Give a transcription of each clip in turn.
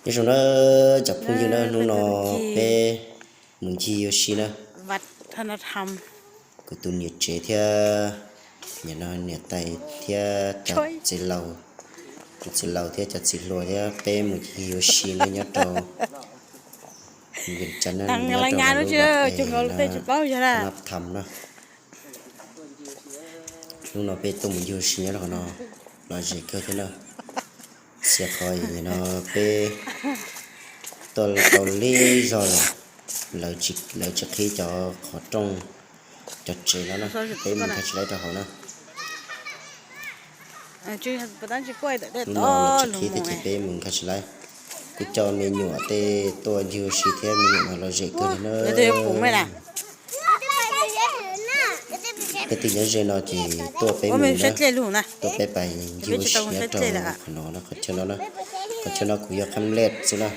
Nyob zoo na cov phooj ywg na, hnub no peb mus ncig ua si na. Kuv tus niam tsev thiab, nim no niam tais thiab cov txiv laus, tus txiv laus thiab cov txiv hluas thiab peb mus ncig ua si na nyob rau Vias Cas na, nyob rau lub vaj es Nab Tham na. Hnub no peb tuaj mus ncig ua si nyob rau qhov no, lom zem kawg thiab na. Txhia qhov no peb tuaj tau lig zog lawm, lawv tsis qhib cov qhov rooj, cov tsev no na, peb mus nkag tsis laib rau hauv na. Hnub no lawv tsis qhib thiab ces peb mus nkag tsis laib. Kuv coj me nyuam tej tuaj ncig ua si thiab, me nyuam mas lom zem kawg li na. Peb twb nyob ze no ces tuaj peb mus na, tuaj peb pais ncig ua si nyob rau qhov no, qhov chaw no na. Qhov chaw no kuv yog qhab lej xwb na,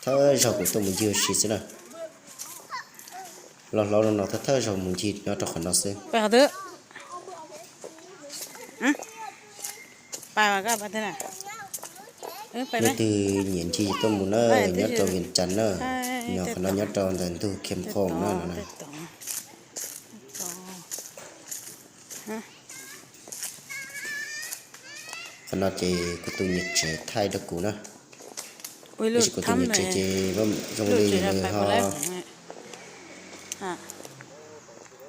thawj zaug kuv tuaj mus ncig ua si xwb na. Los hlob no thawj thawj zaug mus ncig nyob rau qhov no xwb. Leej twg nyiam ncig tuaj mus na, nyob rau Vias Cas na, nyob qhov no nyob rau ntawm ntug Khiam Khoom na no na. Qhov no ces kuv tus niam tsev thaij rau kuv na. Tab sis kuv tus niam tsev ces zoo li nws ho,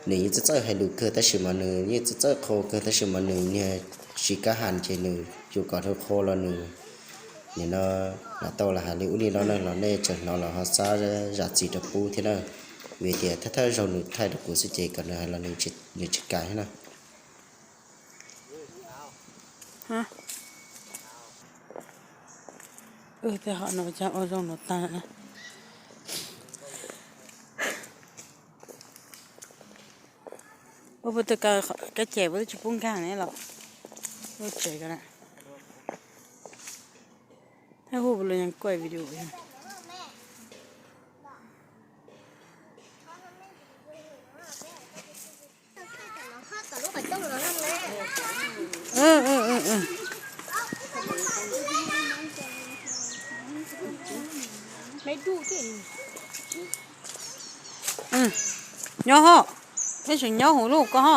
nws yeej txawj txawj hais lus kawg tab sis mas nws yeej txawj txawj qhau kawg tab sis mas nws niag tsis kaj has ces nws yuav kom nws qhau los nws nim no lam tau los hais li ub li no na, los nej tseem hnov los ho xav zam txim rau pub thiab na. Vim tias thawj thawj zaug nws thaij rau kuv xwb ces kom nws hais los nws tsis kam thiab na. Ua puas tau kaw kab cem puas twb tsis pub nkag ne los lub tsev ko na. Thaij hu puas los yeej kuaj video. Nyob ho, peb tseem nyob hauv lub ko ho.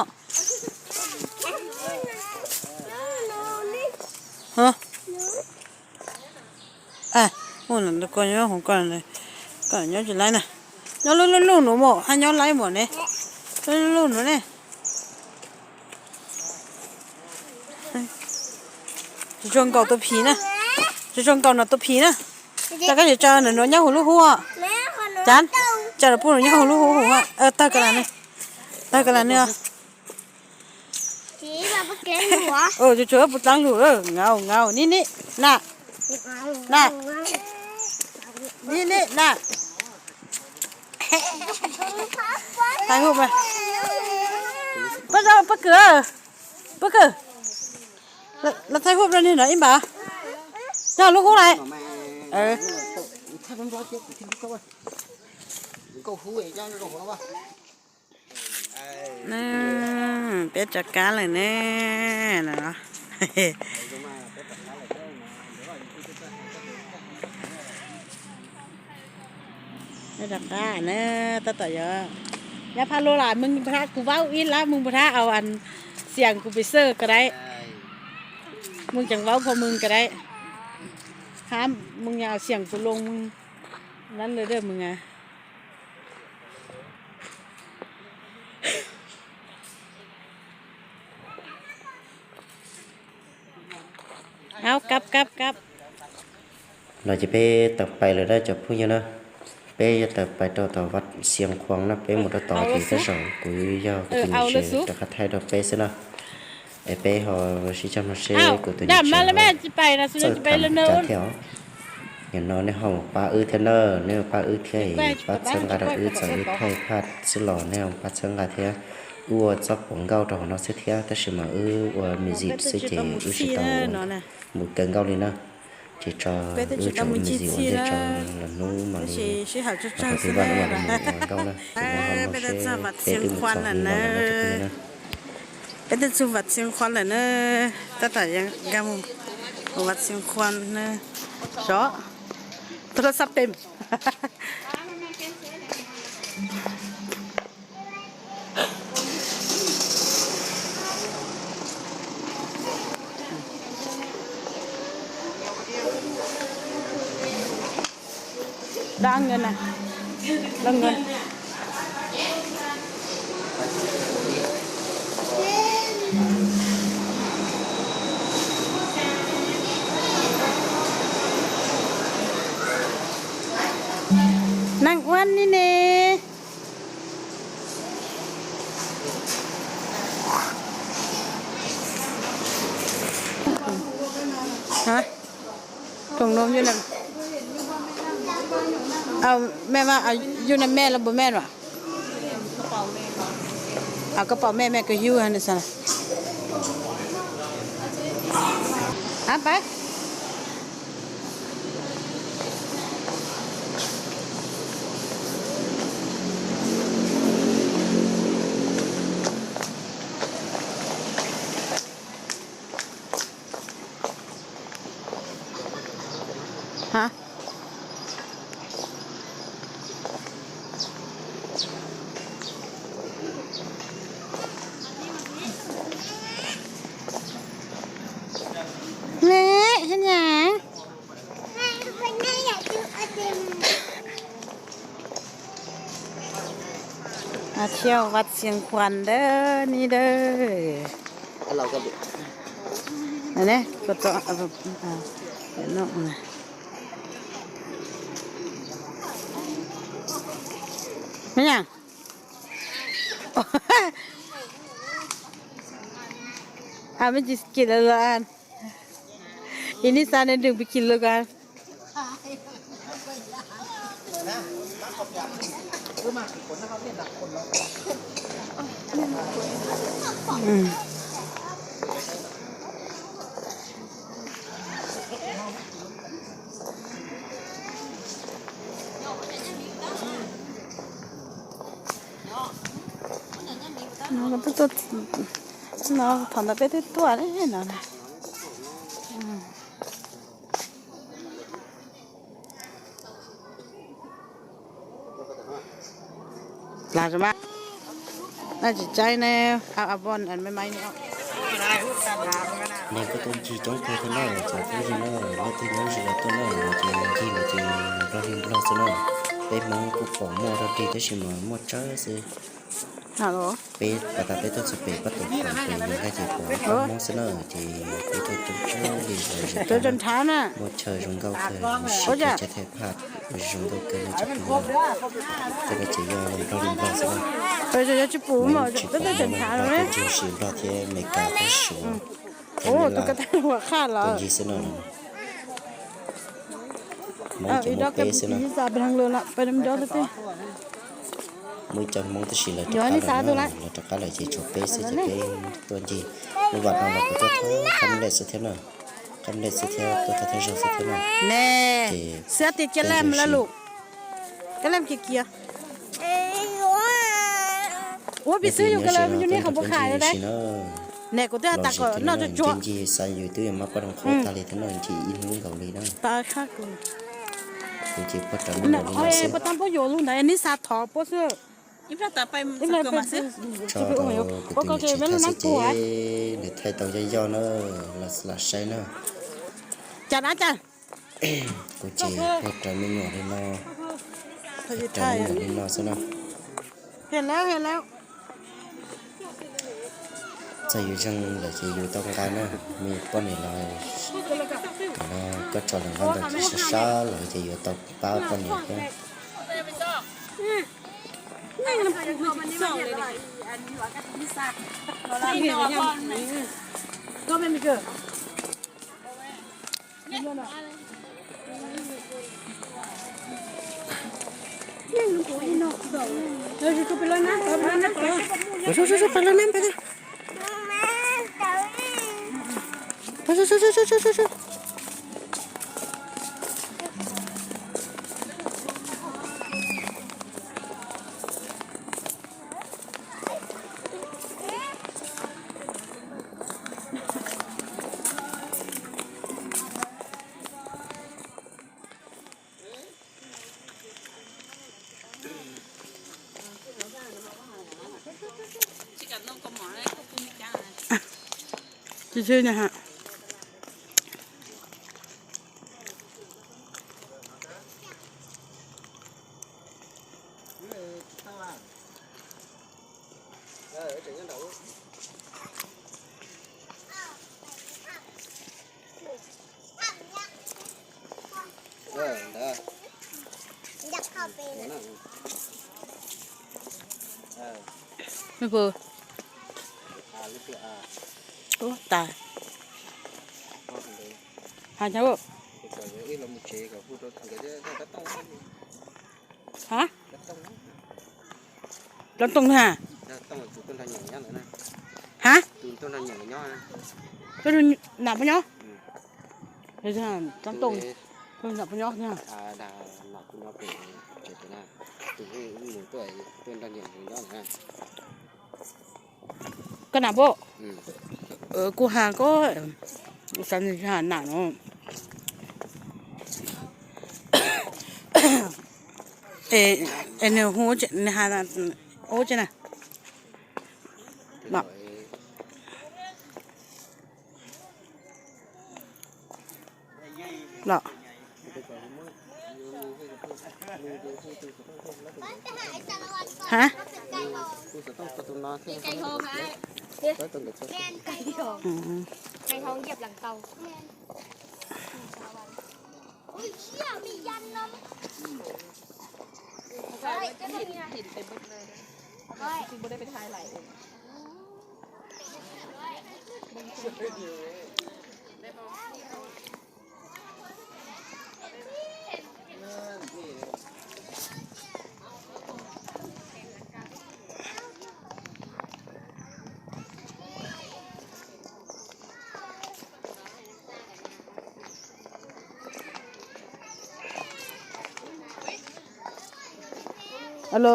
Ko nyob hauv ko, koj nyob tsis laib na. Nyob lub lub lub nuav mog, hab nyob laib mog ne. Lub lub lub nuav ne. Tsuas tsuas nkaum tus phim na. Tsuas tsuas nkaum no tus phim na. Cas koj tsis tso nws nuav nyob huv lub hub? Cas, tso nws pub nws nyob huv lub hub huv. Tawg ka las ne. Tawg ka las ne. Tsuas tsuas puv dlaab lug, ngaum ngaum, nib nib, na, na, nib nib, na. Thaij hub, pab kwm, pab kwm, los thaij hub rau nwg no ib npaum. Nyob lub hub lawm. Peb rov qab lawm ne. Peb rov qab na, tab tom yuav nyab phaj luaj las, mws npua thab kuv vaub ib lab, mws npua thab au as xiam kuv pes xwb ko dai, mws ceev vaub kho mws ko dai, hab mws au xiam kuv loo mws lab lawm mws a. Au, kab kab kab. No ces peb tawm pais lawm na cov phooj ywg na. Peb yuav tawm pais rau tom Vaj Xias Khuam na, peb mus rau tod ces tej zaum kuv yog kuv tus niam tsev rov qab thaij rau peb xwb na. Es peb ho sib cog mloog seb kuv tus niam tsev txawj tham li cas thiab os. Nim no nej ho mus pab wb thiab na, nej mus pab wb thiab es pab txhawb nqa rau wb txawm wb thaij phaj xwb los nej ho pab txhawb nqa thiab. Wb ua txoj pov nkauj rau hauv no xwb thiab tab sis mas wb ua music xwb ces wb tsis tau mus kawg nkauj li na. Ces tso wb tso ua music ua ntej tso los hnub mam li ua nkauj na. Ces nej ho mloog seb peb twb mus txog li no lawm na. Peb twb txug Vaj Xias Khuam lawm na, tab tom nkag mus Vaj Xias Khuam na. Sov, Sab tem. Đa ngân à? Đa ngân. Nag uab ni ne. Hả? Trùng nôm vô nè. Ờ, mẹ mà, à, vô nè mẹ là bố mẹ mà. À, có bảo mẹ, mẹ cứ hưu hả, sao? Hả, bác? Hả? Mẹ, thế nào? Thiab vaj xiang khuan dawb ni dawb. Mẹ nhá. Ab, mej tsis kis lawv los. Ib nij xa ne dwg pw kis lawv ko. No, thaum ntawd peb twb tuaj no. Las mas, nej tsis tsaib ne, a bon me mai ne. Neeg kuj tuaj ncig coob kawg thiab na, cov phooj ywg na, leej twg nyob ze los tuaj na, ces ncig los ces nplog li nplog xwb na. Peb Hmoob kuj pom muaj dog dig tab sis mas muaj tsawg xwb. Peb pas tas peb tuaj txog pem pab tom pem yus nkag ces pom pab Hmoob xwb na, ces peb tuaj coob kawg li los ze, muaj chaw zoo nkauj kawg, zoo siab kawg, chaw thaj phaj zoo nkauj kawg li. Cov phooj ywg, tej no ces yog nplog li nplog xwb na. Tsis pom nplog, tuaj ncig sim nplog thiab Meskas thiab Suav, tuaj ncig xwb no. Hmoob ces muaj peb xwb na. Muaj ib co Hmoob tab sis lawv rov qab lawm, lawv rov qab lawm ces tshuav peb xwb ces peb tuaj ncig. Lub vas no los kuv tuaj thoob qab lej xwb thiab na, qab lej xwb thiab tuaj thoob thoob zog xwb thiab na. Ces ua pis xwb yus ka le yus sim na. Los ncig xav yus twb yuav maj pob zoo qhov tag li thiab na, ncig ib hnub nkaus li na. Kuv ces puag rawv me nyuam li no xwb. Tso rau kuv tus niam tsev thaj xwb ces nws thaij tau yoj yoj na, los saib na. Kuv ces puag rawv me nyuam li no, rawv me nyuam li no xwb na. Txawm yus zeeg lawm ces yus tau nqa na, me poj niam los, koj tso lawm nqa ntawm ces sab sab lawm ces yuav tau pab poj niam thiab. Tsis tsis na ha. Nws pw. Ub, tas. Has nyab. Ha? Cov tooj ha? Ha? Nam puas nyob? Cov tooj, nam puas nyob? Koj nam puas? Kuv has koj, kuv xav nws has nam no. Es nws hu, nws has ua tsi na? Los. Ha? Alo.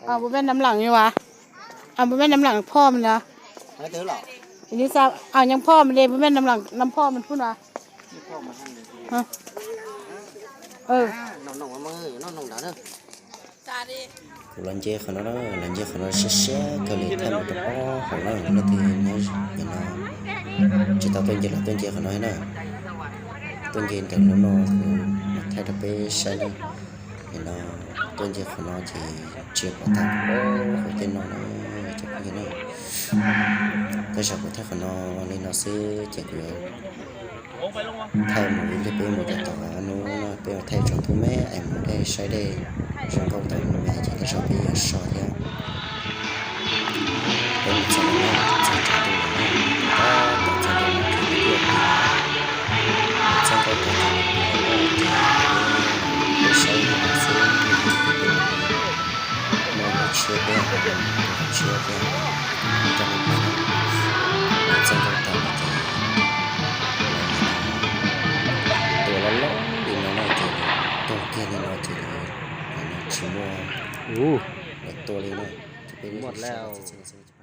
Puas mej nam lam yus as? Puas mej nam lam phoj mej na? Nws xa, nyob phoj mej le, puas mej nam phoj mej pub na? Kuv los nce qhov no, los nce qhov no siab siab kawg li, thaij mus rau pob hauv lawm, leej twg nyob nim no tsis tau tuaj nce los tuaj nce qhov no na. Tuaj nce ntawm lub no kuv mam thaij rau peb saib na. Nim no tuaj nce qhov no ces tsis pom tag hauv tej no na, cov phooj ywg na. Tej zaum kuv thaij qhov no li no xwb ces kuv yuav thaij mus ib pliag peb mus rau tom no, peb mus thaij tsob ntoo me es mus dej saib dej zoo nkauj tau me ces tej zaum peb yuav so thiab. Peb mus txog no, txog tsob ntoo no, tab tom txog ntawm no ces peb twb yuav pib, txog ntawm no ces peb saib no xwb, peb mus tshiab thiab, tshiab thiab, coj nej pom, txog ntawm no ces tua loj loj li no na ces, tuag kiag li no ces tsis muaj lawv tua li na, ces peb mus saib txog no xwb.